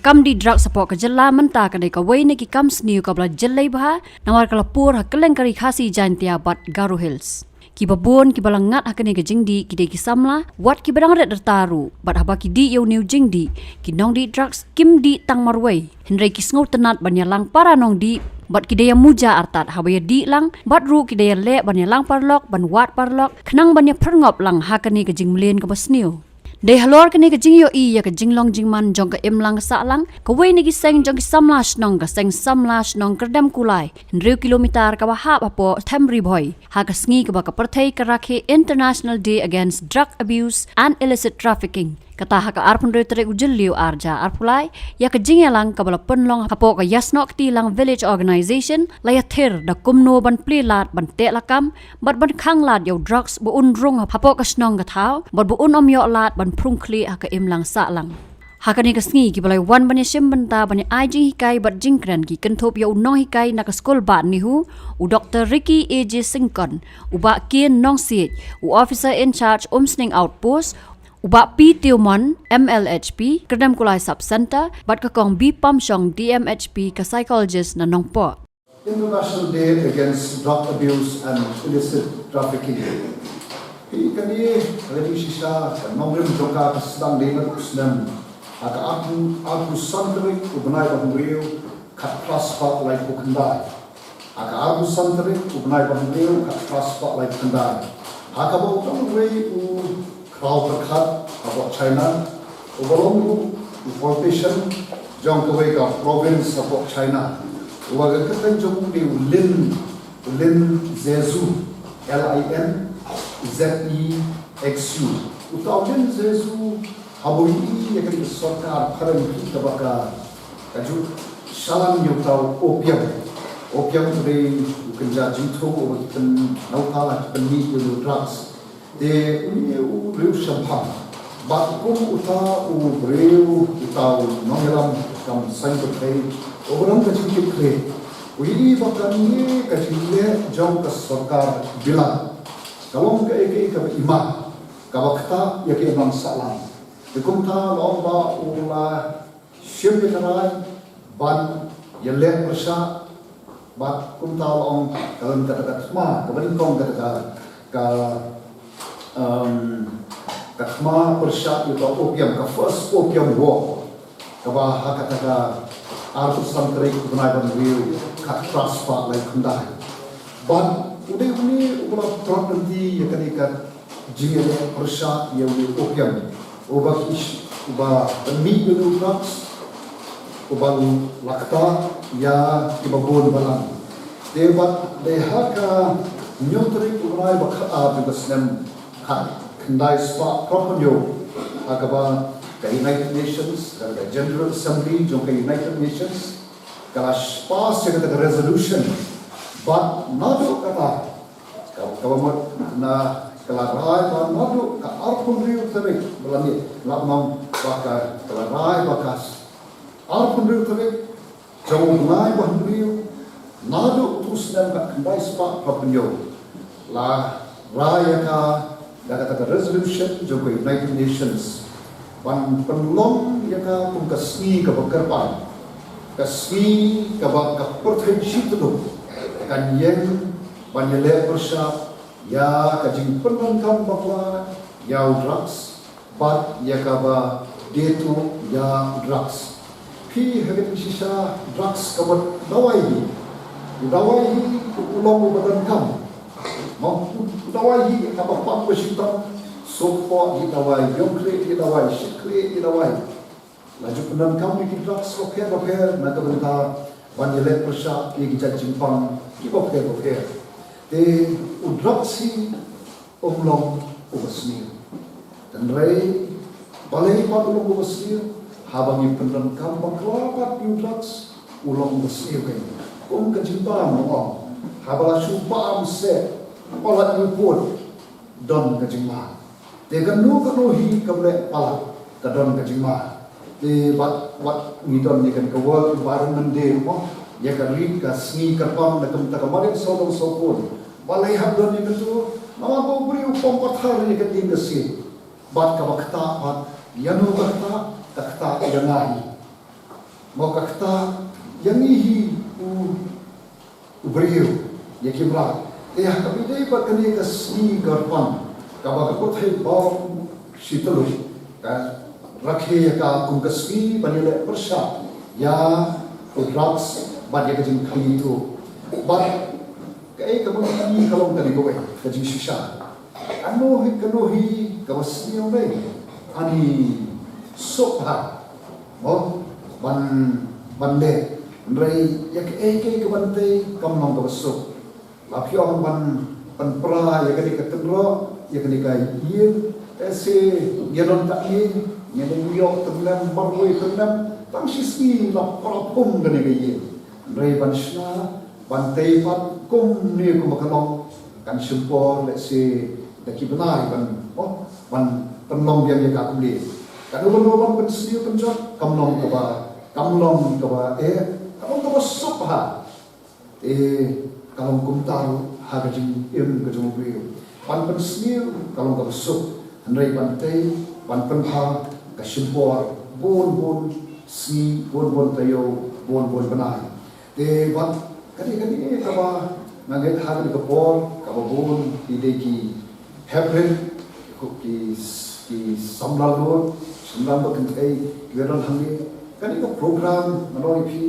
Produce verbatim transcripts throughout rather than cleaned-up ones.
kam dih drugs hapoh ka jylla mynta ka dei kawei na ki kam sniew kaba la jyllei bha, namar ka la pur ha kylleng ka Ri Khasi Jaintia bad Garo Hills. Kiba bun kiba la ngat ha kane ka jingdih ki dei ki samla, wat kiba dang rit rta ruh, bad haba ki dih ïa une u jingdih, ki nongdih drugs kim dih tang marwei. Hynrei ki sngewtynnat ban ïalang para nongdih, bad ki dei ïa muja artat haba ïadih lang, bad ruh ki dei ïaleh ban ïalang paralok, ban wad paralok, khnang ban ïapyrngop lang ha kane ka jingmlien kaba sniew. Dei halor kane ka jingïohi ïa ka jinglong jingman jong ka imlang sahlang, kawei na ki seng jong ki samla shnong, ka seng samla shnong Kyrdemkulai, hynriew kilometer kaba hap hapoh Them Ri Bhoi, ha ka sngi kaba ka pyrthei ka rakhe International Day Against Drug Abuse and Illicit Trafficking. Kata ha ka arphew hynriew tarik u Jylliew ar hajar arphew lai, ïa ka jingïalang kaba la pynlong hapoh ka Ïasnoh Kti Lang Village Organization, la ïathir da kumno ban plie lad ban teh lakam, bad ban khang lad ïa u drugs ba un rung hapoh ka shnong ka thaw, bad ba un ym ïoh lad ban phrung khlieh ha ka imlang sahlang. Ha kane ka sngi kiba la wan ban ïashim bynta ban ïa ai jinghikai bad jingkren ki kynthup ïa u nonghikai na ka skul Bah NEHU, u Doktor Ricky A J Syngkon, u Bah Kian Nongsiej, u Officer in Charge Umsning Outpost, u Bah P Tiew Mon, M L H P, Kyrdemkulai Sub Centre, bad ka Kong B Pamshong, D M H P, ka Psychologist na Nongpoh. International Day Against Drug Abuse and Illicit Trafficking. Hi kane, ha kane shisha, ka nongrim jong ka ka sdang dei na u snem. Ha ka arphew, arphew san tarik u bnai ba hynriew, khatphra spah laiphew khyndai. Ha ka arphew san tarik u bnai ba hynriew, khatphra spah laiphew khyndai. Ha kaba u dang wei u khraw pyrkhat hapoh China, uba long ruh u politician jong kawei ka province hapoh China, uba ka kyrteng jong u dei u Lin, u Lin Zexu, L I N Z E X U. Uta u Lin Zexu, haba u ïohi ïa kane ka sorkar phareng kaba ka, ka ju shalan ïa uta u opium. Opium u dei u kynja jingthung uba ki pynnoh la ki pynmih ïa u drugs. Te une u briew shemphang. Bad kum uta u briew, uta u nongïalam kam saiñ pyrthei, uba don ka jingkitkhlieh, u ïohi ba kane ka jingleh jong ka sorkar bilat ka long kaei kaei kaba imat, kaba ktah ïa ka imlang sahlang. Te kumta la ong ba u la shim ïa ka rai ban ïaleh pyrshah, bad kumta la ong ka long kata ka thma kaba nyngkong, kata ka, ka, um, ka thma pyrshah ïa ka opium, ka first opium war, kaba ha kata ka arphew san tarik u bnai ba hynriew, khatphra spah laiphew khyndai. Bad u dei une uba la trot lynti ïa kane ka jingïaleh pyrshah ïa une u opium, uba ki sh-, uba pynmih ïa une u drugs, uba la ktah ïa kiba bun balang. Te bad dei ha ka hynñiew tarik u bnai ba khatar jong ka snem khatkhyndai spah phra phew hynñiew, ha kaba ka United Nations, ka, ka General Assembly jong ka United Nations, ka la pass ïa kata ka resolution. Bad naduh kata, ka, kaba mut na ka la rai ba naduh ka arphew hynriew tarik ba la mih, la ong ba ka, ka la rai ba ka arphew hynriew tarik jong u bnai ba hynriew, naduh utu u snem khatkhyndai spah phra phew hynñiew, la rai ïa ka da kata ka resolution jong ka United Nations ban pynlong ïa ka kum ka sngi kaba kyrpang, ka sngi kaba ka pyrthei shityllup kan ïeng ban ïaleh pyrshah ïa ka jingpyndonkam bakla ïa u drugs, bad ïa kaba die tuh ïa u drugs. Phi ha kane shisha drugs ka mut dawai hi. U dawai hi u long uba donkam. Mo, u dawai hi haba pang ba shitom, suk pok hi dawai, ïong khlieh hi dawai, shit khlieh hi dawai. La ju pyndonkam ïa ki drugs bapher bapher na ka bynta ban ïaleh pyrshah ïa ki jait jingpang ki bapher bapher. Te u drugs hi um long uba sniew. Hynrei balei pat u long uba sniew? Haba ngi pyndonkam bakla pat ïa u drugs, u long uba sniew kein. Kum ka jingbam, ong, haba la shu bam seh palat ïa u pud, don ka jingma. Te kano kano hi kaba leh palat ka don ka jingma. Te bad wat ngi don ïa kane ka World Environment Day, mo, ïa ka ri ka sngi kyrpang na ka bynta ka madan sawdong sawkun. Balei hap don ïa kato? Namar ba u briew u pom pathar ïa ka dieng ka siej. Bad kaba ktah pat, ïano ka ktah? Ka ktah ïa nga hi. Mo ka kata, ïa ngi hi u, u briew, ïa ki mrad. Te ha kaba ïadei bad kane ka sngi kyrpang, kaba ka pyrthei bym sngewthuh, ka rakhe ïa ka kum ka sngi ban ïaleh pyrshah ïa u drugs bad ïa ka jingkhaii tuh. Bad kaei kaba ngi ka long kane kawei ka jingshisha. Kano hi, kano hi kaba sniew lei, ani suk ha, mo, ban, ban leh. Hynrei ïa kaei kaei kaban tei kam long kaba suk. La phi ong ban, ban pynpra ïa kane ka kynroh, ïa kane ka ïing, eh, se ngi don ka ïing, ngi don ïoh tynlem, marwei tynlem, tang shi sngi la pra pung kane ka ïing. Hynrei ban shna, ban tei pat kumne kumba ka long, kan shim por lehse da ki bnai ban, oh, ban pynlong biang ïa ka kumne. Kano kano ban pynsniew pynjot, kam long kaba, kam long kaba, eh, kam long kaba suk ha. Eh, ka long kumta ruh ha ka jingim ka jong u briew. Ban pynsniew ka long kaba suk, hynrei ban tei, ban pynpra ka shim por bun bun sngi, bun bun taïew, bun bun bnai. Te bad kane kane kaba nga ngeit ha kane ka por kaba bun ki dei ki heprit, ki, ki samla lur, samla lur kynthei, ki don hangne. Kane ka program nga ong ïa phi,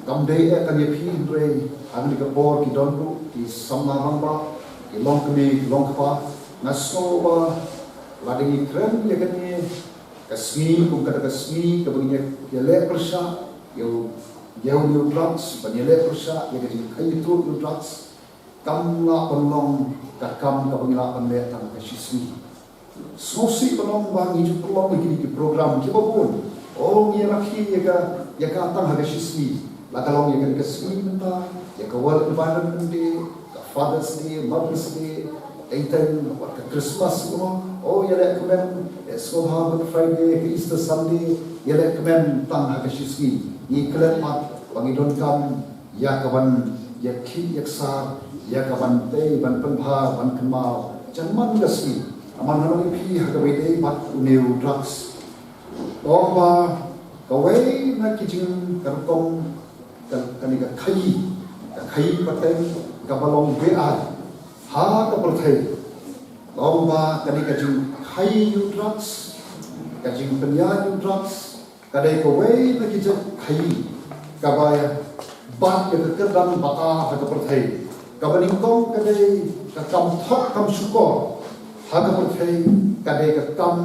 kam dei eh tang ïa phi hynrei ha kane ka por ki don ruh ki samla rangbah, ki longkmie, ki longkpa. Nga sngew ba lada ngi kren ïa kane ka sngi kum kata ka sngi kaba ngin ïaleh pyrshah ïa u, ïa u drugs, ban ïaleh pyrshah ïa ka jingkhaii tuh ïa u drugs. Kam lah ban long ka kam kaba ngi lah ban leh tang ka shi sngi. Sngewsih ban long ba ngi ju pynlong ïa kine ki program kiba bun. Oh, ngi rakhe ïa ka, ïa ka tang ha ka shi sngi. La ka long ïa kane ka sngi mynta, ïa ka World Environment Day, ka Father's Day, Mother's Day, teng teng, wat ka Christmas, you know. Oh, ïaleh kmen, eh, sngewbha Good Friday, ka Easter Sunday, ïaleh kmen tang ha ka shi sngi. Ngi klet pat ba ngi donkam ïa kaban ïa khih ïa ksar, ïa kaban tei ban pynbha ban kynmaw jan man ka sngi. Namar nga ong ïa phi ha kaba ïadei bad une u drugs, ong ba kawei na ki jing ka rukom ka, kane ka khaii, ka khaii pateng kaba long beaiñ ha ka pyrthei. Ong ba kane ka jingkhaii ïa u drugs, ka jingpynïaid ïa u drugs, ka dei kawei na ki jait khaii kaba bat ïa ka kyrdan ba ar ha ka pyrthei. Kaba nyngkong ka dei ka kam thok kam shukor ha ka pyrthei, ka dei ka kam,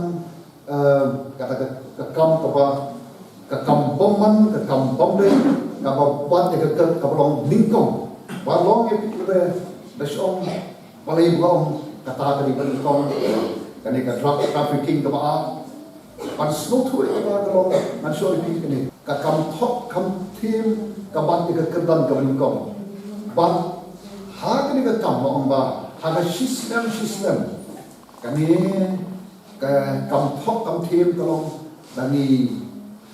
eh, kata ka, ka kam kaba, ka kam bymman, ka kam bymdei, kaba bat ïa ka kyrdan kaba long nyngkong. Ba long ïa phi da, da shong, balei ba long kata ka dei ba nyngkong, kane ka drug trafficking kaba ar. Ban sngewthuh ïa kata ka long, ngan shu ong ïa phi kane. Ka kam thok kam thiem ka bat ïa ka kyrdan kaba nyngkong. Bad ha kane ka kam ba ong ba ha ka shi snem shi snem, kane ka kam thok kam thiem ka long, da ngi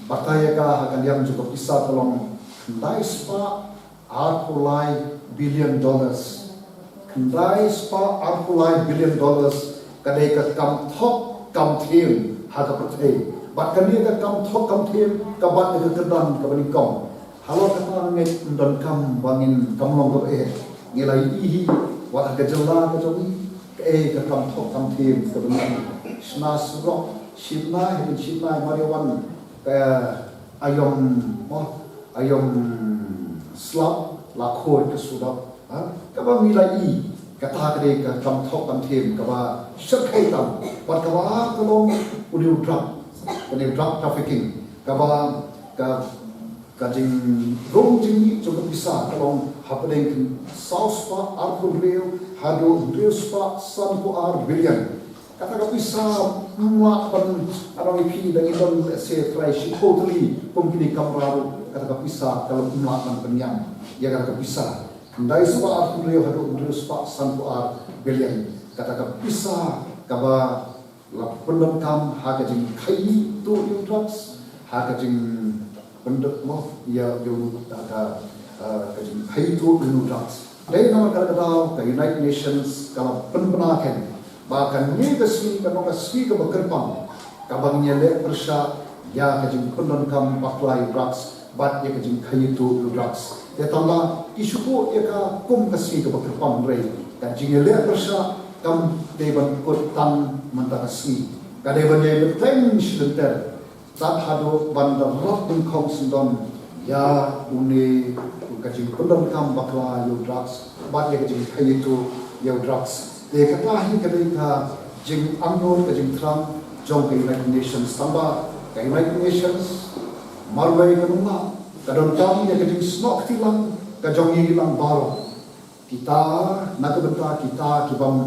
batai ïa ka ha ka liang jong ka pisa ka long khyndai spah arphew lai billion dollars. Khyndai spah arphew lai billion dollars ka dei ka kam thok kam thiem ha ka pyrthei. Bad kane ka kam thok kam thiem ka bat ïa ka kyrdan kaba nyngkong. Halor kata nga ngeit ym donkam ba ngin kam long kaba eh. Ngi la ïohi wat ha ka jylla ka jong ngi kaei ka kam thok kam thiem kaba nyngkong. Shna surok, shim nai, ha ka shim nai marijuana, ka aïom, mo, aïom slap la khot ka sudap, ha? Kaba ngi la i, kata ka dei ka kam thok kam thiem kaba shyrkhei tam, bad kaba ar ka long une u drug, une u drug trafficking, kaba ka, ka jingrung jingmih jong ka pisa ka long hapdeng saw spah arphew hynriew haduh hynriew spah sanphew ar billion. Kata ka pisa ym lah ban, ngan ong ïa phi, da ngi don lehse trai shiphew tylli kum kine ki kamra ruh, kata ka pisa ka long ym lah ban pynïam ïa kata ka pisa. Khyndai spah arphew hynriew haduh hynriew spah sanphew ar billion. Kata ka pisa kaba la pyndonkam ha ka jingkhaii tuh ïa u drugs, ha ka jing pyndep mo ïa, ïa u, ka, ka, eh, ka jingkhaii tuh ïa u drugs. Dei namar kata ka daw ka United Nations ka la pynbna kein ba kane ka sngi ka long ka sngi kaba kyrpang kaba ngin ïaleh pyrshah ïa ka jingpyndonkam bakla ïa u drugs bad ïa ka jingkhaïi tuh ïa u drugs. Te tang ba ki shu buh ïa ka kum ka sngi kaba kyrpang, hynrei ka jingïaleh pyrshah kam dei ban kut tang mynta ka sngi, ka dei ban ïai bteng shi lynter. Tad haduh ban da rap nyngkong syndon ïa une u ka jingpyndonkam bakla ïa u drugs bad ïa ka jingkhaïi tuh ïa u drugs. Te kata hi ka dei ka jingangnud, ka jingthrang jong ka United Nations. Tang ba ka United Nations marwei ka nonglap, ka donkam ïa ka jingsnoh kti lang ka jong ngi lang baroh. Kita, na ka bynta kita ki bym,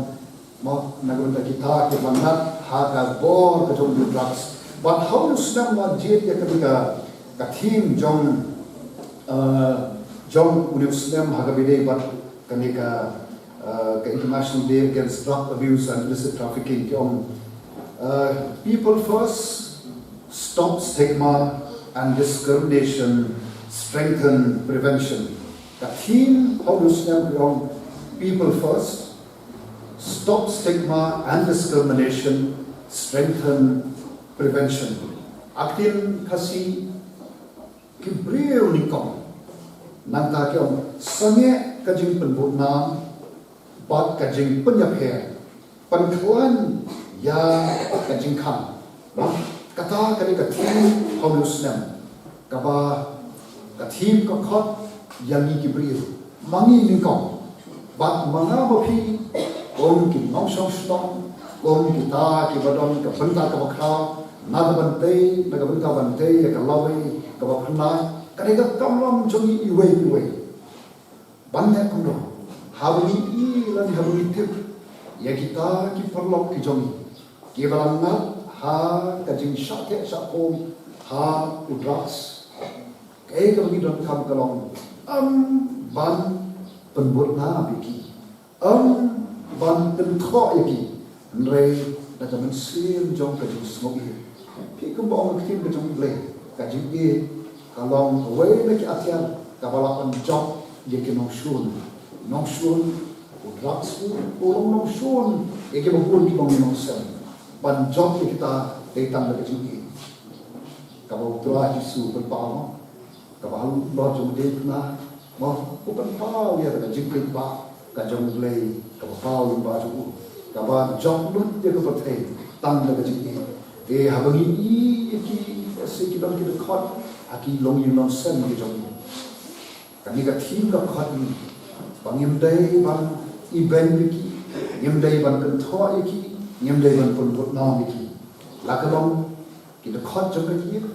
mo, na ka bynta kita ki bym ngat ha ka bor ka jong u drugs. Bad ha une u snem la jied ïa kane ka, ka theme jong, eh, jong une u snem ha kaba ïadei bad kane ka, eh, ka International Day Against Drug Abuse and Illicit Trafficking, ki ong, eh, People First, Stop Stigma and Discrimination, Strengthen Prevention. Ka theme ha une u snem ki ong, People First, Stop Stigma and Discrimination, Strengthen Prevention. Ha ka ktien Khasi, ki briew nyngkong. Nangta ki ong, sangeh ka jingpynbud nam bad ka jingpynïapher, pynkhlaiñ ïa ka jingkhang. Kata ka dei ka theme ha une u snem, kaba ka theme ka khot ïa ngi ki briew, ma ngi nyngkong. Bad ma nga ma phi, kum ki nongshong shnong, kum kita kiba don ka bynta kaba khraw, na ka ban tei, na ka bynta ban tei ïa ka lawei kaba phylla, ka dei ka kamram jong ngi iwei iwei. Ban leh kumno? Haba ngi i lane haba ngi tip ïa kita ki paralok ki jong ngi kiba la ngat ha ka jingshah teh shah kum ha u drugs, kaei kaba ngi donkam ka long, ym ban pynbud nam ïa ki, ym ban kynthoh ïa ki, hynrei da ka mynsiem jong ka jingsngewbha. Phi, kumba ong ka ktien ka jong U Blei, ka jingïeit ka long kawei na ki atiar kaba lah ban jop ïa ki nongshun. Nongshun, u drugs u, u long nongshun ïa kiba bun kiba ngi nongsem. Ban jop ïa kita dei tang da ka jingïeit. Kaba U Trai Jisu u pynpaw, kaba halor jong u diengphna, mo, u pynpaw ïa ka jingkyrpad ka jong U Blei, kaba paw lyngba jong u, kaba jop lut ïa ka pyrthei tang da ka jingïeit. Te haba ngi i ïa ki, sa ki don ki dkhot ha ki longïing longsem ki jong ngi. Kane ka theme ka khot ïa ngi ba ngim dei ban ibeiñ ïa ki, ngim dei ban kynthoh ïa ki, ngim dei ban pynbud nam ïa ki. La ka long ki dkhot jong ka ïing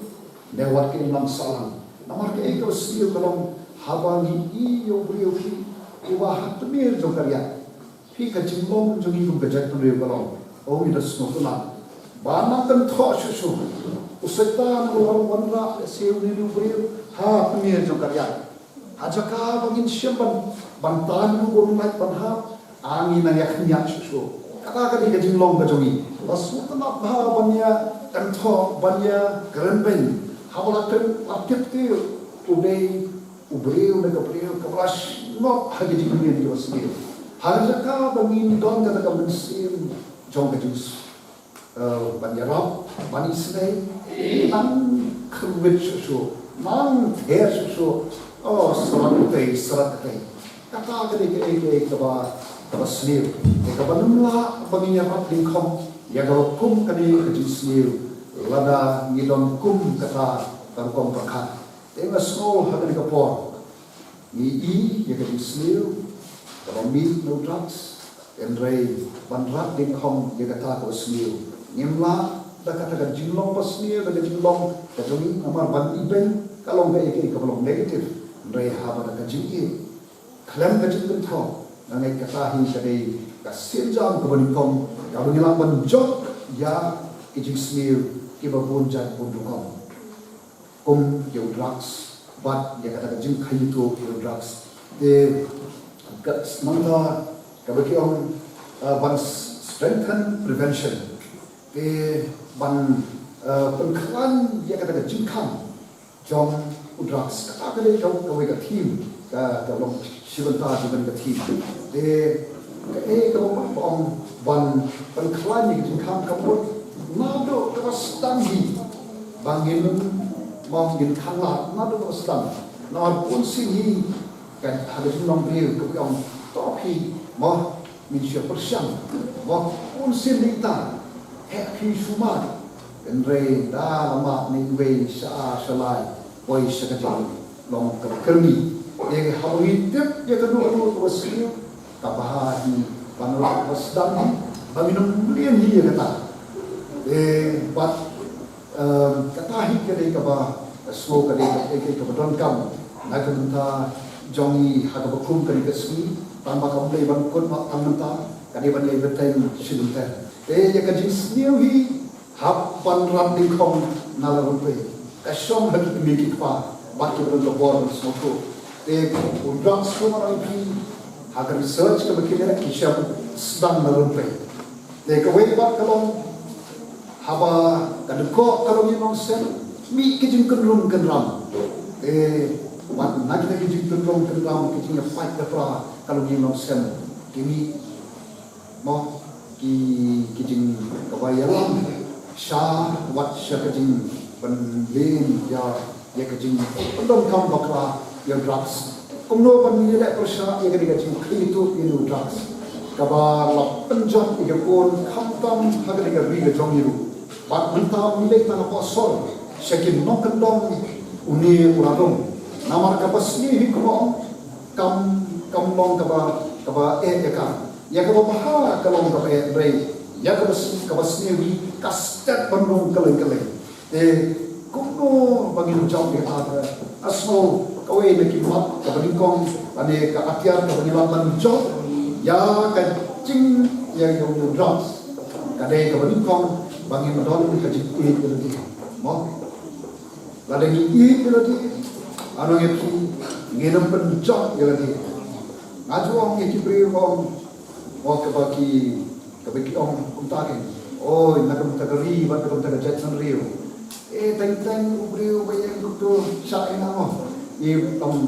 ne wat ka imlang sahlang. Namar kaei kaba sniew ka long, haba ngi i ïa u briew phi, uba ha tmier jong ka riat. Phi, ka jinglong jong ngi kum ka jaitbynriew ka long, oh, ngi da sngewtynnat ba nang kynthoh shuh shuh. U Soitan u la wanrah lehse une u briew ha tmier jong ka riat. Ha jaka ba ngin shem ban, ban tan ïa u bym lait ban hap, a ngi nang ïa khynñiat shuh shuh. Kata ka dei ka jinglong ka jong ngi. La sngewtynnat bha ban ïa kynthoh, ban ïa kren beiñ. Haba la kren, la tip te u dei u briew ne ka briew kaba la sngap ha ka jingkmen kaba sniew. Ha ka jaka ba ngin don kata ka mynsiem jong ka jing, eh, ban ïarap, ban isynei, nang kyrwit shuh shuh, nang ther shuh shuh. Oh, srat katei, srat katei. Kata ka dei kaei kaei kaba, kaba sniew. Te kaba nym lah ba ngin ïarap dyngkhong ïa kaba kum kane ka jingsniew lada ngi don kum kata ka rukom pyrkhat. Te nga sngew ha kane ka por ngi i ïa ka jingsniew kaba mih na u drugs, hynrei ban rat dyngkhong ïa kata kaba sniew, ngim lah da kata ka jinglong ba sniew, da ka jinglong ka jong ngi, namar ban ibeiñ ka long kaei kaei kaba long negative. Hynrei haba da ka jingïeit khlem ka jingkynthoh, nga ngeit kata hi ka dei ka sienjam kaba nyngkong kaba ngi lah ban jop ïa ki jingsniew kiba bun jait bun rukom. Kum ïa u drugs bad ïa kata ka jingkhaïi tuh ïa u drugs. Te ka, nangta kaba ki ong, uh, ban s-, strengthen prevention. Te ban, uh, pynkhlaiñ ïa kata ka jingkhang jong u drugs. Kata ka dei ka, kawei ka theme ka, ka long shi bynta jong kane ka theme. Te kaei kaba ong ban pynkhlaiñ ïa ka jingkhang, ka mut naduh kaba sdang hi Ba ngin, mo, ngin khanglad naduh kaba sdang. Namar bun sien hi ka, ha ka jinglong briew ka ong, to phi, mo, ngin shu pyrshang, mo, bun sien ïa kita, heh phi shu mad. Hynrei da la mad na iwei, sha ar, sha lai, poi sha ka jinglong kaba kyrmi. Te haba ngi tip ïa kano kano kaba sniew, kaba bha hi, ba naduh kaba sdang hi, ba ngin ym mlien hi ïa kata. Te bad Em, kata hi ka dei kaba, ka sngew ka dei ka, ka, kaba donkam na ka bynta jong ngi ha kaba kum kane ka sngi, tang ba kam dei ban kut noh tang mynta, ka dei ban ïai bteng shibynta. Te ïa ka jingsniew hi hap ban rat dyngkhong na la rympei. Ka shong ha ki kmie ki kpa bad kiba don ka bor ban sngewthuh. Te u drugs kumba ngi phi ha ka research kaba ki leh ki shem sdang na rympei. Te kawei pat ka long, haba ka dkoh ka long ïing long sem, mih ki jingkynrum kynram. Te wat na kita ki jingkynrum kynram, ki jingïapait ïapra ka long ïing long sem, ki mih, mo, ki, ki jing, kaba ïalam sha, wat sha ka jingpynlong ïa ïa ka jingpyndonkam bakla ïa u drugs. Kumno ban ïaleh pyrshah ïa kane ka jingkhlieh tuh ïa u drugs, kaba la pynjot ïa ka khun khamtam ha kane ka ri ka jong ngi ruh. Bad mynta ym dei tang hapoh sor, sha ki nongkyndong une u la rung. Namar kaba sniew hi kumba ong, kam, kam long kaba, kaba eh ïa ka. Ïa kaba bha ka long kaba eh, hynrei ïa kaba s-, kaba sniew hi ka stet ban rung kylleng kylleng. Te kumno ba ngin jop ïa kata? Nga sngew kawei na ki mat kaba nyngkong lane ka atiar kaba ngi lah ban jop ïa ka jing, ïa, ïa u drugs, ka dei kaba nyngkong ba ngin don ka jingïeit ïa lade. Mo? Lada ngi ïeit ïa lade, ano ngi phi, ngin ym pynjop ïa lade. Nga ju ong ïa ki briew, ong, mo, kaba ki, kaba ki ong kumta kein. Oi, na ka bynta ka ri bad ka bynta ka jaitbynriew. Eh, teng teng u briew ba ïeng kumto, shah ïa nga mo. Ngi ong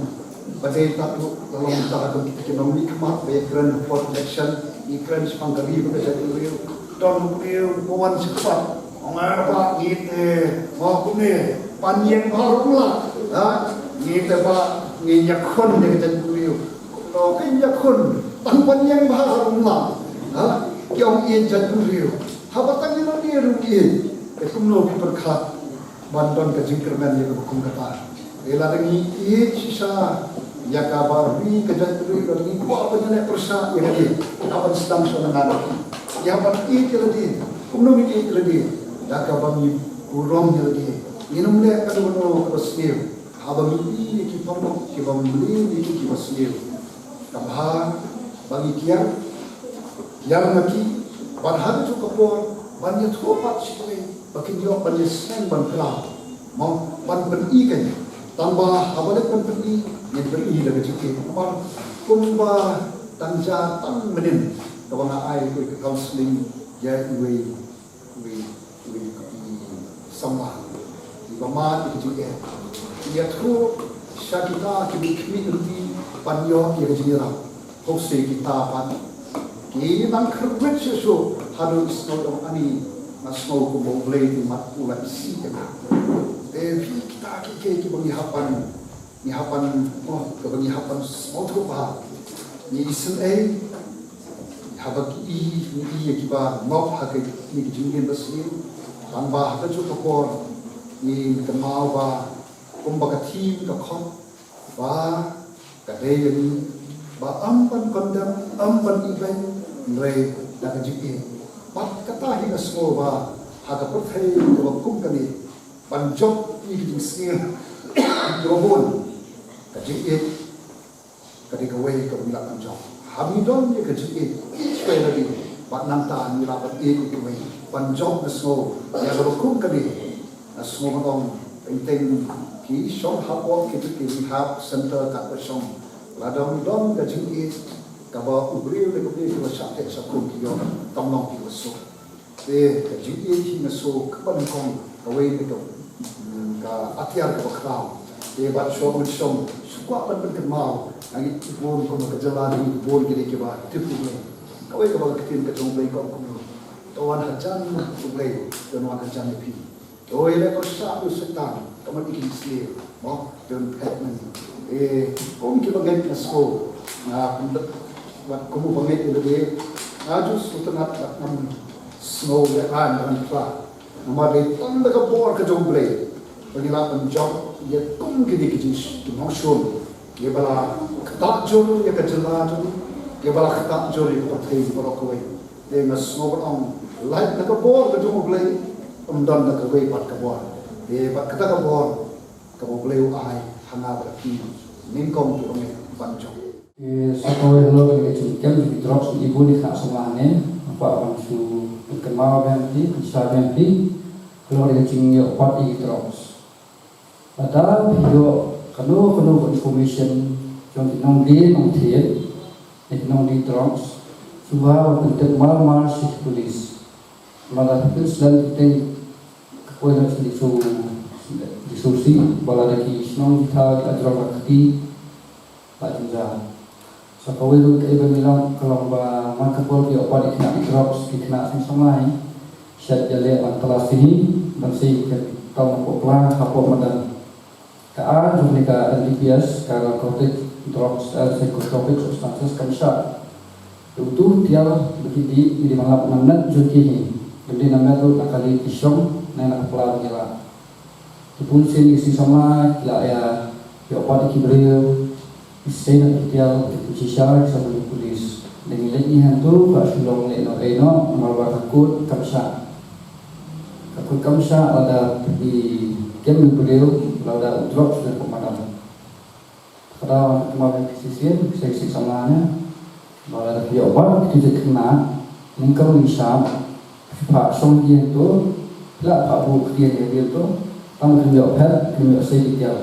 ba dei ta tu, la long ta ka bynta ki nongmihkhmat ba ïakren hapoh election, ngi kren shaphang ka ri bad ka jaitbynriew. Don u briew ba wan shakhmat, ong, eh, bah, ngi te, mo, kumne, ban ïeng bha ruh ym lah. Ha? Ngi te bah, ngin ïakhun ïa ka jaitbynriew. Kumno ngin ïakhun, tang ban ïeng bha ruh ym lah. Ha? Ki ong ïeit jaitbynriew. Haba tang ïa lade ruh ïeit, te kumno phi pyrkhat ban don ka jingkyrmen ïa kaba kum kata? Te lada ngi ïeit shisha ïa kaba ri ka jaitbynriew, lada ngi kwah ban ïaleh pyrshah ïa kane, hap ban sdang shuwa na ngi. Ïa ban ïeit ïa lade, kumno ngin ïeit ïa lade? Da kaba ngi burom ïa lade. Ngin ym leh kano kano kaba sniew. Haba ngi ïohi ïa ki paralok kiba mlien ïa ki, kiba sniew, ka bha ba ngi kiar, kiar ma ki, bad ha kajuh ka por ban ïathuh pat sha kiwei ba kin ïoh ban ïaseng ban khlaw, mo, ban pyni kein. Tang ba haba leit ban pyni, ngin pyni da ka jingïeit. Namar kumba tang ja tang mynnin kaba nga ai kawei ka counselling ïa iwei, iwei, iwei i samla iba mad ïa ka jingeh. Ïathuh sha kita kiba khmih lynti ban ïoh ïa ka jingïarap. Hooid, kita pat ki nang kyrwit shuh shuh haduh i sngew ong, ani, nga sngew kumba U Blei te mat u la isih ïa nga. Te phi, kita kiei kiei kiba ngi hap ban, ngi hap ban, oh, kaba ngi hap ban sngewthuh bha. Ngi isynei haba ngi i, ngi i ïa kiba ngop ha kine ki jingim ba sniew. Tang ba ha kajuh ka por ngin kynmaw ba kumba ka theme ka khot, ba ka dei ïa ngi ba ym ban condemn, ym ban ibeiñ, hynrei da ka jingïeit. Bad kata hi nga sngew ba ha ka pyrthei kaba kum kane, ban jop ïa ki jingsniew kiba bun, ka jingïeit ka dei kawei kaba ngi lah ban jop. Haba ngi don ïa ka jingïeit, ïeit shuwa ïa lade, bad nangta ngi lah ban ïeit ïa kiwei. Ban jop, nga sngew, ïa kaba kum kane, nga sngew ban ong, teng teng ki shong hapoh kito ki rehab center, katba shong, lada ym don ka jingïeit, kaba u briew ne ka briew kiba shah teh shah kum ki ïoh kam long kiba suk. Te ka jingïeit hi nga sngew kaba nyngkong, kawei na ka, mm, ka atiar kaba khraw. Te bad shuwa ban shong, shu kwah ban pynkynmaw, nga ngeit bun kum ka jylla ngi bun ki dei kiba tip U Blei. Kawei kaba ka ktien ka jong U Blei ka ong kumno: To wan hajan U Blei, to wan hajan ïa phi. Oi, le ko sa u setan, ka mat ikin sli. Mo, don pet man. Eh, kum ki bangit na sko. Na kum bangit ila de. Na ju su tanat ngam sngew le an ban pla. Namar dei tang da ka bor ka jong Blei. Ba ngi lah ban jop ïa kum kine ki jing ki nongshun. Ïa ba la ktah jur ïa ka jylla jong. Ïa ba la ktah jur ïa ka pyrthei baroh kawei. Te nga sngew ban ong, lait na ka bor ka jong U Blei, ym don na kawei pat ka bor. Te bad kata ka bor kaba U Blei u ai ha nga bad ha phi nyngkong ki bangeit ban jop. Sa kawei halor ka jingkem ki drugs, i bun i khynnah samla ne, nga kwah ban shu pynkynmaw biang ïa phi, pynshai biang ïa phi halor ka jingïoh pat ïa ki drugs. Lada phi ïoh kano kano ka information jong ki nongdie nongthied ne ki nongdie drugs, sngewbha ban pyntip mar mar sha ki police. Lada phi pynslem, phi teng ka poi na sha ki shu, ki shu shi, ba lada ki shnong ki thaw ki la jrong la kti, la jynjar. Sa kawei ruh kaei ba ngi long ka long ba man ka por ki ïoh pat ki khynnah ki drugs, ki khynnah seng samla hi shet ïaleh ban talasi hi, ban sei ka tong hapoh klang hapoh madan. Ka ar jong kane ka N D P S, ka Narcotic Drugs and Psychotropic Substances, kam shah. Te utu u tiar ba ki dih, ki dih ban lap na met jong ki hi. Kam dei na met ruh, na kali ki shong ne na ka pla ba ki rah. Te bun sien ki seng samla ki la ïa ïoh pat ïa ki briew, ki sei na ki tiar, ki pynshisha ki sa bun ki pulit. Te ngi leit ngi hangto, ka shu long lehnoh lehnoh namar ba ka kut kam shah. Ka kut kam shah lada phi kem ïa u briew, lada u drugs leh hapoh madan. Ka daw nga kynmaw ïa phi shisien, phi shisien samla ne. Ba lada phi ïoh pat kito ki khynnah, nyngkong nyngshap, phi phah shong ïa kito, phi lah phah buh ktien ïa kito, tang kim ïoh phet, kim ïoh sei ki tiar.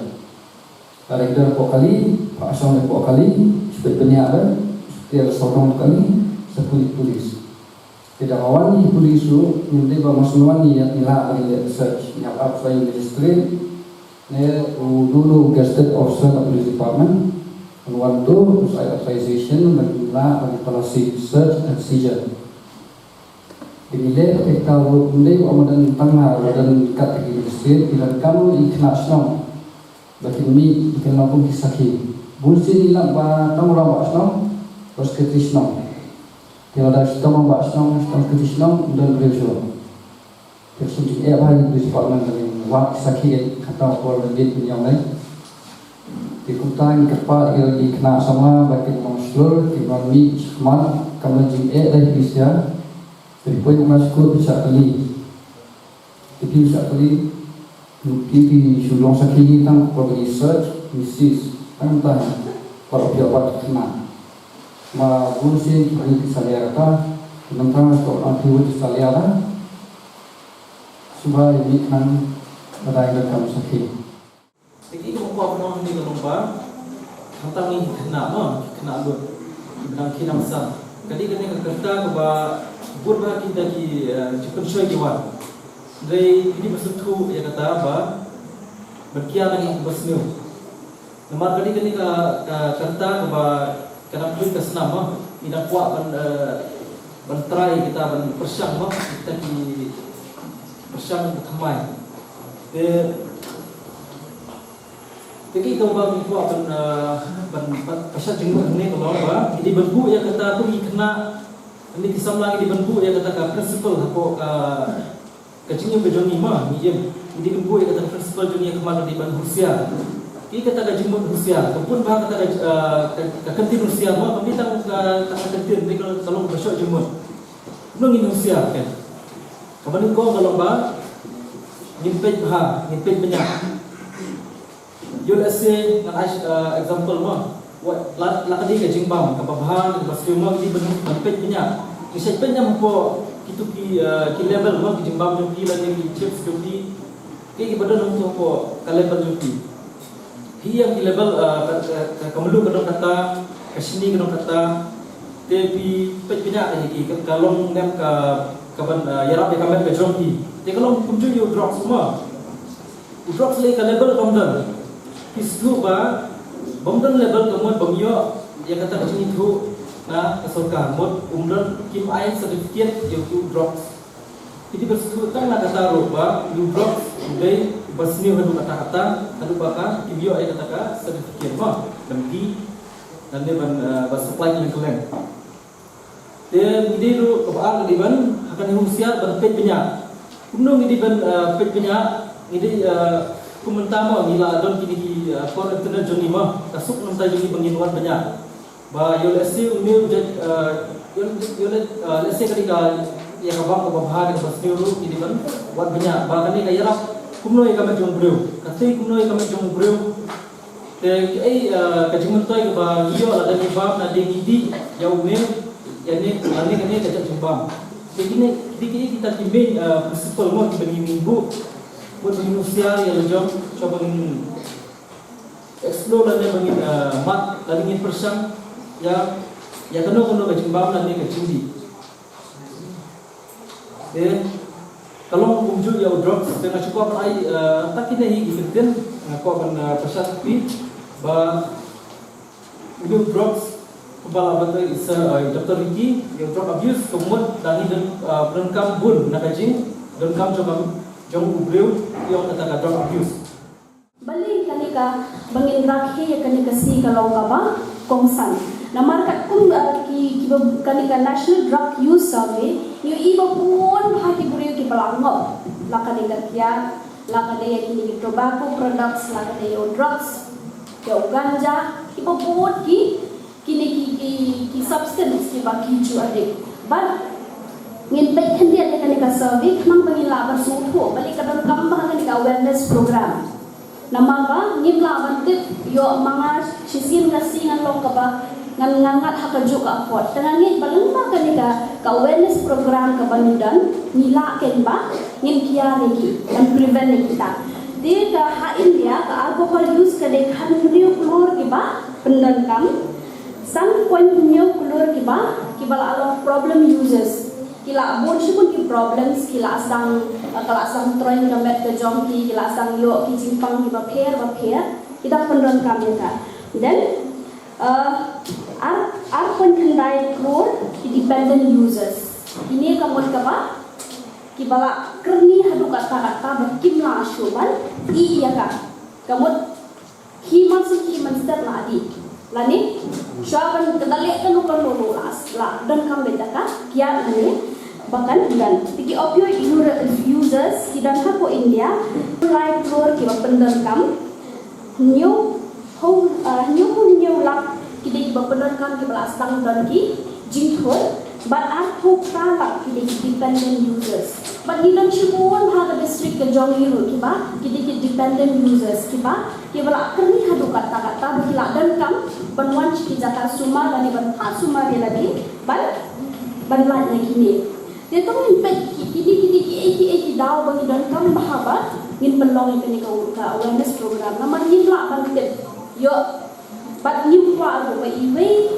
Lada ki don hapoh kali, phah shong hapoh kali, shu peit bniah re, shu tiar sawdong kali, sa pule ki pulit. Te da wan ki pulit ruh, ngim dei ba must wan ngi ïa ngi lah ban leh research, ngi ap ap sa ïa magistrate, ne u, u, u gazetted officer na police department, un wan to, u sa ai authorization, ban ngi lah ban talasi, search and seizure. Te ngi leh te ka ruh, ngim dei ba madan tang na, madan kat ki magistrate, ki donkam ïa ki khynnah shnong. Ba kin mih, ba kin long kum ki sakhi. Bun sien ngi lap ba tang u rangbah shnong, u secretary shnong. Te lada shitom rangbah shnong, shitom secretary shnong, ym don briew shuh. Te shu jingeh bha ïa ki police department ba kin wad ki sakhi, kata ka por ba kin ïoh lei. Te kumta ngi kyrpad ïa ki khynnah samla ba kin long shlur, kin wan mih shakhmat, kam don jingeh da ki police ïa. Te phi poi mynta sha court phi shah kylli. Te phi shah kylli, phi, phi shu long sakhi hi tang kaba ngi search, ngi seize, tang mynta hi, kaba phi ïoh pat ki khynnah. Ma bun sien ki briew ki salia kata, mynta ka ong phi wat ki salia kata. Sngewbha ïa mih khnang, lada ngi donkam sakhi. Te ki kaba kwah ban ong hangne ka long ba, khamtam ngi ki khynnah mo, ki khynnah lut, kiba dang khie dang san. Ka dei kane ka rta kaba bun bha kita ki, eh, jingpynshoi ki wan. Hynrei ki dei ban sngewthuh ïa kata ba ban kiar na ngi kiba sniew. Namar ka dei kane ka, ka, ka rta kaba ka dang khlem ka snam mo, ngi dang kwah ban, eh, ban trai kita ban pyrshang mo, kita ki pyrshang ba thymmai. Te Te ki kaba ngi kwah ban, ah, ban, ban, ban shad jingmut hangne ka long ba ngi dei ban buh ïa kata, kum ki khynnah, ngi ki samla ngi dei ban buh ïa kata ka principle hapoh ka, ka jingim ka jong ngi ma, ngi im. Ngi dei ban buh ïa kata ka principle jong ngi ha khmat, ngi dei ban husiar. Ki kata ka jingmut husiar, ka bun bha kata ka, ah, ka, ka kyntien husiar ma, kam dei tang ka, ka, ka kyntien, dei ka, ka long ba shad jingmut. Kumno ngin husiar, kan? Kaba nyngkong ka long ba ngin peit bha, ngin peit bniah. Ïoh lehse ngan ai, eh, example mo. Wat la, la ka dei ka jingbam kaba bha ne kaba sniew mo, ngi dei ban, ban peit bniah. Ngi shait peit niam hapoh kito ki, eh, ki label mo, ki jingbam jong ki lane ki chips jong ki. Ki, kiba don hangto hapoh ka label jong ki. Phi ïa ki label, eh, ka, ka, ka, ka mluh ka don kata, ka shini ka don kata. Te phi peit bniah ïa ki, ka, ka long niam ka, kaban, eh, ïarap ïa ka met ka jong phi. Te ka long kumjuh ïa u drugs mo. U drugs lei ka label kam don. Phi sngewthuh ba bym don label ka mut bym ïoh ïa kata ka jingithuh na ka sorkar, mut um don, kim ai certificate ïa u drugs. Phi dei ban sngewthuh tang na kata ruh ba u drugs Dei ba sniew haduh katta katta, haduh ba ka, ki ïoh ïa kata ka certificate ba, ban dih, lane ban, eh, ban supply kylleng kylleng. Te ngi dei ruh kaba ar ngi dei ban, ha kane ka husiar ban peit bniah. Kumno ngi dei ban, eh, peit bniah, ngi dei, eh, kum mynta mo, ngi la don kine ki, eh, por internet jong ngi mo, ka suk na bynta jong ngi ba ngin wad bniah. Ba ïoh lehse une u jait, eh, ïoh, ïoh leh, eh, lehse kane ka, ïa ka bam kaba bha, kaba sniew ruh, ngi dei ban wad bniah. Ba kane ka ïarap kumno ïa ka met jong u briew. Ka tei kumno ïa ka met jong u briew. Te kaei, eh, ka jingmyntoi kaba ngi ïoh lada ngi bam, lada ngi dih ïa une, ïa une, lane kane ka jait jingbam. Te kine, kine ki, kita ki main, eh, principle mo kiba ngin buh. Buh ba ngin husiar ïa la jong, shuwa ba ngin explore lane ba ngin, eh, mad, lane ngin pyrshang ïa, ïa kano kano ka jingbam lane ka jingdih. Te ka long kumjuh ïa u drugs, te nga shu kwah ban ai, eh, ta kine hi ki kyntien, nga kwah ban, eh, pyrshang phi ba une u drugs, kumba la ban ong i Sir, eh, Doctor Ricky, ïa u drug abuse ka mut da ngi don, eh, pyndonkam bun na ka jingdonkam jong, jong u briew ïa kata ka drug abuse. Balei kane kaba ngin rakhe ïa kane ka sngi ka long kaba kongsan. Namar katkum, eh, ki, kiba, kane ka National Drug Use Survey, ngi ïohi ba bun bha ki briew kiba la ngop, la kane ka kiad, la kane ïa kine ki tobacco products, la kane ïa u drugs, ïa u ganja, kiba bun ki, kine ki, ki, ki substance kiba ki ju addict. Bad ngin peit khyndiat ïa kane ka survey, khnang ba ngin lah ban sngewthuh, balei ka donkam ba kane ka awareness program. Namar ba ngim lah ban tip, ïoh ma nga shisien ka sngi ngan long kaba, ngan, ngan ngat ha kajuh ka apot. Te nga ngeit ba lyngba kane ka, ka awareness program kaba ngi don, ngi lah kein ba ngin kiar ïa ki, ban prevent ïa kita. Te ka ha India, ka alcohol use ka dei khathynriew klur kiba pyndonkam, san point hynñiew klur kiba, kiba la long problem users. Ki la bun shibun ki problems, ki la sdang, eh, ka la sdang troiñ ka met ka jong ki, ki la sdang ïoh ki jingpang kiba pher ba pher, ki dang pyndonkam ïa ka. Then, eh, ar, ar point khyndai klur ki dependent users. Kine ka mut kaba, kiba la kyrni haduh katta katta ba kim lah shuh ban ïeh ïa ka. Ka mut Hi man suk hi man step la dih. Lane, shuwa ban ka da leh kano kano ruh la, la donkam beit da ka kiad lane ba kan don. Te ki opioid u-, users ki don hapoh India, lai klur kiba pyndonkam. Hynñiew, hynñiew, ah, hynñiew, hynñiew lak ki dei kiba pyndonkam kiba la sdang don ki jingthut. Bad arphew phra lak ki dei ki dependent users. Bad ngi don shibun ha ka district ka jong ngi ruh kiba, ki dei ki dependent users kiba, kiba la kyrni haduh katta katta ba ki la donkam ban wan sha ki jaka sumar lane ban phah sumar ïa lade ban, ban lait na kine. Te to ngin peit ki, kine, kine kiei kiei ki daw ba ngi donkam bha ba ngin pynlong ïa kane ka, ka awareness program. Namar ngim lah ban tip ïoh Bad ngim kwah ruh ba iwei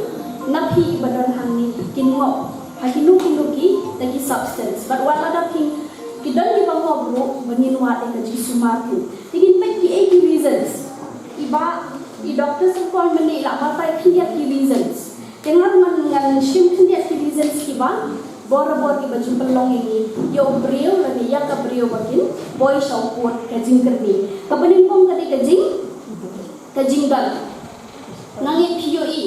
na phi ba don hangne kin ngop ha kino kino kita ki substance. Bad wat lada phi ki don kiba ngop ruh ba ngin wad ïa ka jingsumar phi. Te ngin peit kiei ki reasons. I bah, i Doctor Sangkong mynne i la batai khyndiat ki reasons. Te ngan, ngan, ngan shim khyndiat ki reasons kiba borabor kiba jingpynlong ïa ngi, ïa u briew lane ïa ka briew ba kin poi sha u pud ka jingkyrni. Kaba nyngkong ka dei ka jing, ka jingdon. Nga ngeit phi ïohi,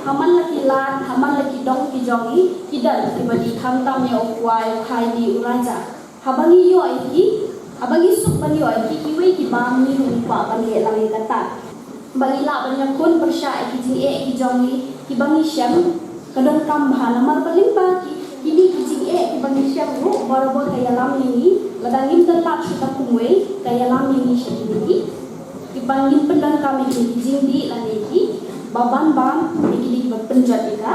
ha man la ki lad, ha man la ki dong ki jong ngi, ki don kiba dih khamtam ïa u kwai, u khaii, u raja. Haba ngi ïoh ïa ki, haba ngi suk ban ïoh ïa ki, kiwei ki bam, ngi ruh ngi kwah ban leh lang ïa kata. Ba ngi lah ban ïakhun pyrshah ïa ki jingeh ki jong ngi, kiba ngi shem, ka donkam bha namar ba lyngba ki, kine ki jingeh kiba ngi shem ruh, barabor ka ïalam ïa ngi, lada ngim don lad shuh kumwei, ka ïalam ïa ngi sha kine ki, kiba ngin pyndonkam ïa kine ki jingdih lane kiba ban bam ïa kine kiba pynjot ïa ka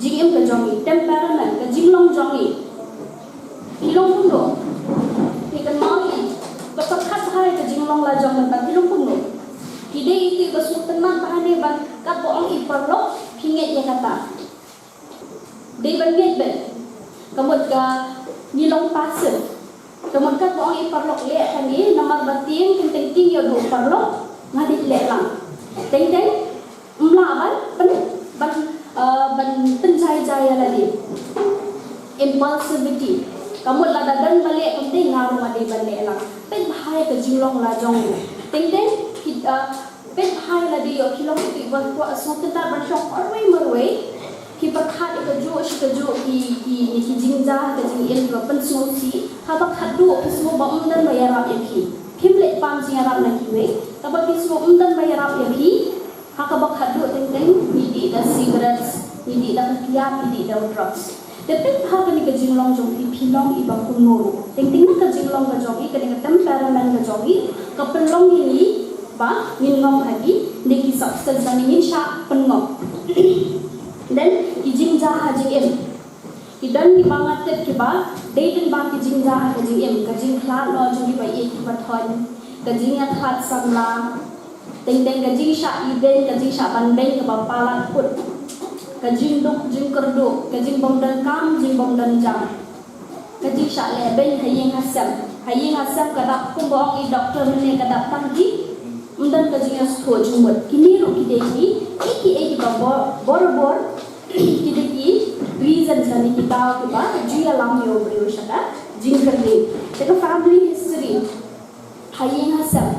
jingim ka jong ngi, temperament, ka jinglong jong ngi. Phi long kumno? Phi kynmaw hi ba pyrkhat bha ïa ka jinglong la jong mynta, phi long kumno? Phi dei ïa ki ba sngewtynnat bha ne ban, katba ong i paralok phi ngeit ïa kata? Dei ban ngeit beit. Ka mut ka ngi long passive. Ka mut katba ong i paralok leh kane namar ba tieng, teng teng tieng ïa u paralok nga dei leh lang. Teng teng ym lah ban pyn, ban, eh, ban pynjai jai ïa lade. Impulsivity. Ka mut lada don ba leh kumta nga ruh nga dei ban leh lang. Peit bha ïa ka jinglong la jong u. Teng teng ki, ah, peit bha ïa lade ïoh ki long ki ba kwah sngewtynnat ban shong marwei marwei. Ki pyrkhat ïa kajuh shi kajuh ki, ki, ki jingjia ka jingim ba pynsngewsih. Haba khatduh ki sngew ba ym don ba ïarap ïa ki. Phim leh pam jingïarap na kiwei. Haba ki sngew ym don ba ïarap ïa ki. Ha kaba khatduh teng teng, ngi dih da cigarettes, ngi dih da ka kiad, ngi dih da u drugs. Te peit bha kane ka jinglong jong phi, phi long i ba kumno ruh. Teng teng na ka jinglong ka jong i, kane ka temperament ka jong i, ka pynlong ïa ngi ba ngin ngop ha ki, ne ki substance ba ngin shah pynngop. Then, i jingjia ha jingim. Ki don kiba nga tip kiba dei lyngba ki jingjia ha ka jingim, ka jingkhlad noh jong kiba ïeit kiba thoiñ, ka jingïakhlad samla, teng teng ka jingshah ibeiñ, ka jingshah ban beiñ kaba palat kut, ka jingduk jingkyrduh, ka jingbym don kam, jingbym don jam, ka jingshah leh beiñ ha ïing ha sem. Ha ïing ha sem ka dap kumba ong i doktor mynne ka dap tang ki, ym don ka jingïasngewthuh jingmut. Kine ruh ki dei ki, ki, ki, kiba bor, bor, bor, ki dei ki reasons lane ki daw kiba ju ïalam ïa u briew sha ka jingkyrni. Te ka family history ha ïing ha sem.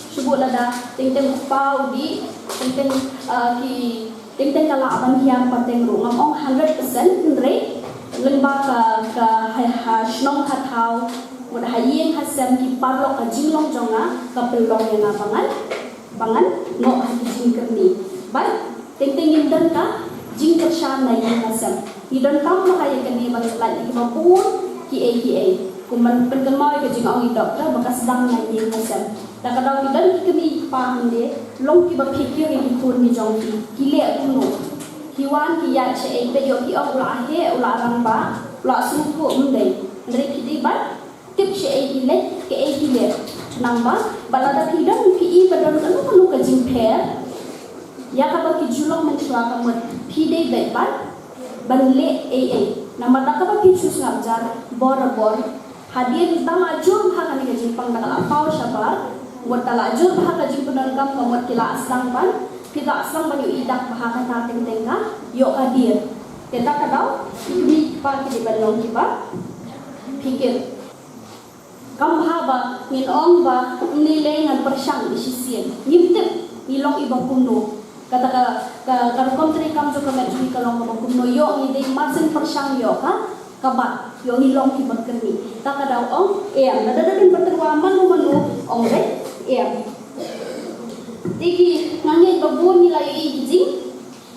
Shu buh lada teng teng u kpa u dih, teng teng, ah, ki, teng teng ka lah ban hiar pateng ruh. Ngam ong hundred percent hynrei lyngba ka, ka ha, ha shnong ha thaw, mut ha ïing ha sem ki paralok ka jinglong jong nga ka pynlong ïa nga ba ngan, ba ngan ngoh ha ki jingkyrni. Bad teng teng ngim don ka jingkyrshan na ïing na sem. Ngi donkam bha ïa kane ba ngin lait ïa kiba bun kiei kiei. Kum ban pynkynmaw ïa ka jingong i doktor ba ka sdang na ïing na sem. Da ka daw ki don ki kmie ki kpa hynde, long kiba phikir ïa ki khun ki jong ki. Ki leh kumno. Ki wan ki ïaid shaei, peit ïoh ki ong u la heh, u la rangbah, u la sngewthuh, ym dei. Hynrei ki dei ban tip shaei ki leh, kaei ki leh. Nangba, ba lada phi don phi i ba don kano kano ka jingpher ïa kaba ki ju long mynshuwa, ka mut phi dei beit ban, ban leh ei ei. Namar da kaba phi ju sngap jar, bor bor. Hadien da la jur bha kane ka jingpang, da ka la paw shabar. Mut da la jur bha ka jingpyndonkam, ka mut ki la sdang ban, phi la sdang ban ïohi dak bha kata teng teng ka ïoh ka dier. Te da ka daw ki kmie ki kpa ki dei ban long kiba phikir. Kam bha ba ngin ong ba ym lei lei ngan pyrshang shisien. Ngim tip ngi long i ba kumno. Kata ka, ka, ka rukom treikam jong ka met jong ngi ka long kaba kumno, ïoh ngi dei marsien pyrshang ïoh ka, ka bat, ïoh ngi long kiba kyrni. Ta ka daw ong em, lada don ba tyrwa mano mano, ong re em. Te ki, nga ngeit ba bun ngi la ïohi ki jing,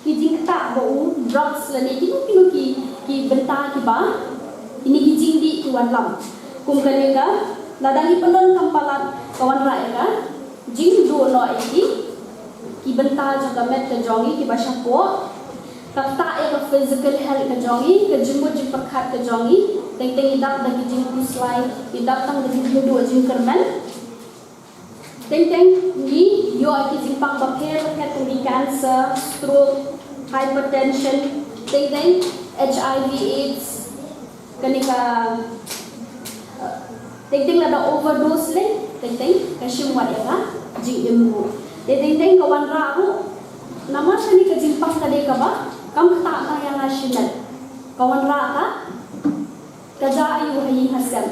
ki jingktah ba u drugs lane kino kino ki, ki bynta kiba kine ki jingdih ki wanlam. Kum kane ka, lada ngi pyndonkam palat, ka wanrah ïa ka jingduh noh ïa ki, ki bynta jong ka met ka jong ngi kiba shapoh. Ka ktah ïa ka physical health ka jong ngi, ka jingmut jingpyrkhat ka jong ngi. Teng teng ngi dap da ki jingkhuslai, ngi dap tang da ki jingduh jingkyrmen. Teng teng ngi ïoh ki jingpang bapher bapher kum ki cancer, stroke, hypertension, teng teng H I V AIDS, kane ka, eh, teng teng lada overdose lei, teng teng ka shim wat ïa ka jingim ruh. Te teng teng ka wanrah ruh, namar kane ka jingpang ka dei kaba kam ktah tang ïa nga shimet. Ka wanrah ka, ka jia aiu ha ïing ha sem.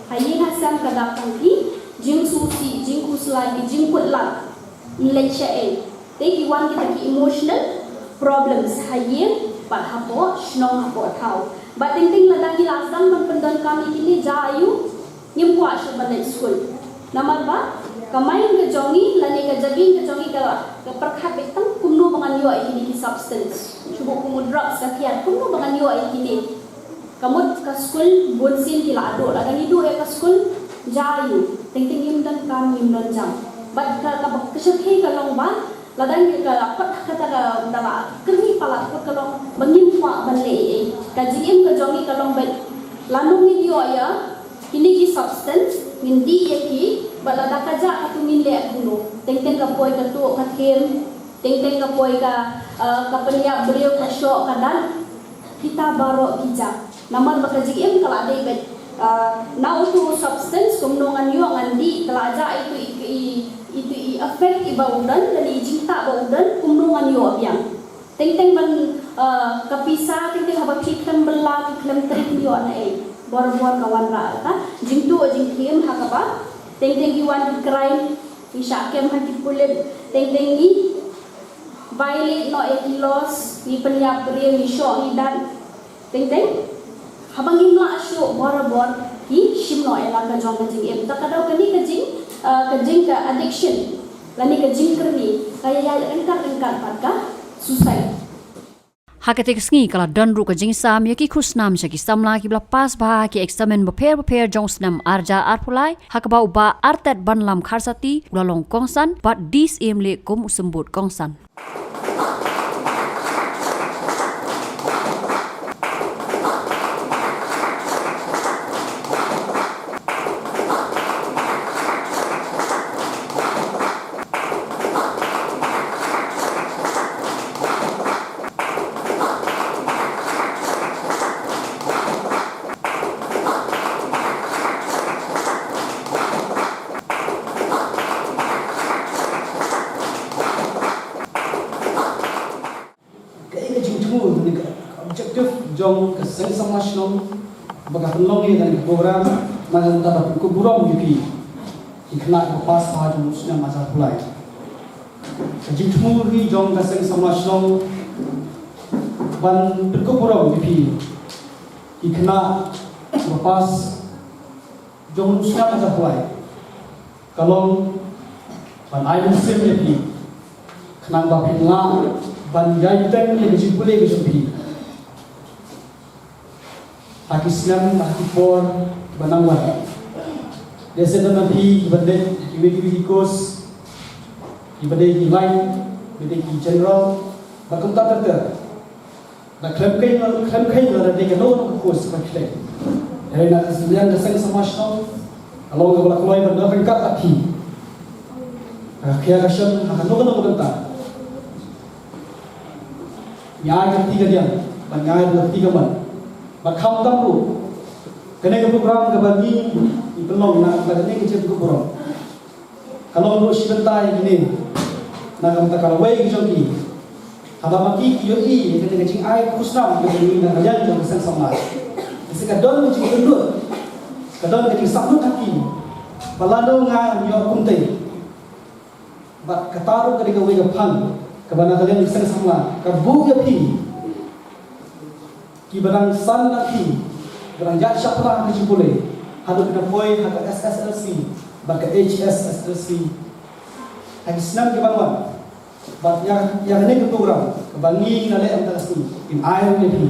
Ha ïing ha sem ka dap tang ki jingsngewsih, jingkhuslai, ki jingkut lad. Ym leit shaei. Te ki wan kita ki emotional problems ha ïing bad hapoh shnong hapoh thaw. Bad teng teng lada ngi la sdang ban pyndonkam ïa kine, jia aiu, ngim kwah shuh ban leit skul. Namar ba ka mind ka jong ngi lane ka jabieng ka jong ngi ka, ka pyrkhat beit tang kumno ba ngan ïoh ïa kine ki substance. Shu buh kum u drugs ka kiad, kumno ba ngan ïoh ïa kine. Ka mut ka skul bunsien ki la duh, lada ngi duh ïa ka skul, jia aiu, teng teng ngim donkam, ngim don jam. Bad ka, ka, ka shyrkhei ka long ba, lada ngi ka la pat kata ka, da la kyrni palat pat ka long ba ngim kwah ban leh ei ei. Ka jingim ka jong ngi ka long beit, lano ngin ïoh ïa kine ki substance, ngin dih ïa ki, bad lada ka jah katu ngin leh kumno. Teng teng ka poi ka tuh ka thiem, teng teng ka poi ka, eh, ka pynïap briew, ka shoh ka dang. Kita baroh ki jah. Namar ba ka jingim ka la dei beit, ah, na utu u substance, kumno ngan ïoh ngan dih, ka la jah itu i, i, itu i effect iba u don, lane i jingktah ba u don, kumno ngan ïoh biang. Teng teng ban, ah, ka pisa, teng teng haba phi khlem bylla, phi khlem trei, phi ïoh na ei. Bor bor ka wanrah ka jingtuh jingkhim ha kaba teng teng ngi wan ngi crime, ngi shah kem ha ki pulit, teng teng ngi violate noh ïa ki laws, ngi pynïap briew, ngi shoh ngi dat. Teng teng haba ngim lah shuh, bor bor ngi shim noh ïa la ka jong ka jingim. Ta ka daw kane ka jing, eh, ka jing ka addiction lane ka jingkyrni ka ïa ïa ryngkat ryngkat bad ka suicide. Ha katei ka sngi ka la don ruh ka jingsam ïa ki khusnam sha ki samla kiba la pass bha ha ki eksamin bapher bapher jong u snem ar hajar arphew lai, ha kaba u Bah Artet Banlam Kharsati u la long kongsan bad D C M leh kum u symbud kongsan. Kaei ka jingthmu ne ka objective jong ka Seng Samla Shnong ba ka pynlong ïa kane ka program, na ka bynta ban pynkup burom ïa phi ki khynnah kiba pass bha jong u snem ar hajar arphew lai. Ka jingthmu hi jong ka Seng Samla Shnong ban pynkup burom ïa phi ki khynnah kiba pass jong u snem ar hajar arphew lai ka long ban ai mynsiem ïa phi khnang ba phin lah ban ïai bteng ïa ka jingpule ka jong phi ha ki snem, ha ki por ba nang wan. Lehse don na phi kiba dei kiwei kiwei ki course, kiba dei ki line, kiba dei ki general, bad kumta ter ter. Ba khlem kheiñ, khlem kheiñ lada dei kano kano ka course ba khlem. Hynrei na ka liang ka Seng Samla Shnong ka long kaba la kloi ban don ryngkat bad phi. Ka khia ka shon ha kano kano ka bynta. Ngi ai ka kti ka diang bad ngi ai ka kti ka mon. Bad khamtam ruh kane ka program kaba ngi, ngi pynlong na ka bynta kane ka jingpynkup burom. Ka long ruh shi bynta ïa kine na ka bynta ka lawei ka jong ki. Haba ma ki ki ïohi ïa kane ka jingai khusnam ka jong ngi na ka liang jong ka Seng Samla, lehse ka don ka jingkyndit, ka don ka jingsngewthuh ha ki ba lano nga ïoh kumtei. Bad kata ruh ka dei kawei ka phang kaba na ka liang ka Seng Samla ka buh ïa phi kiba dang san na phi, kiba dang ïaid shaphrang ha ka jingpule, haduh phin da poi ha ka S S L C bad ka H S S L C ha ki snem kiban wan. Bad ïa, ïa kane ka program kaba ngi ngi la leh mynta ka sngi, kin ai ruh ïa phi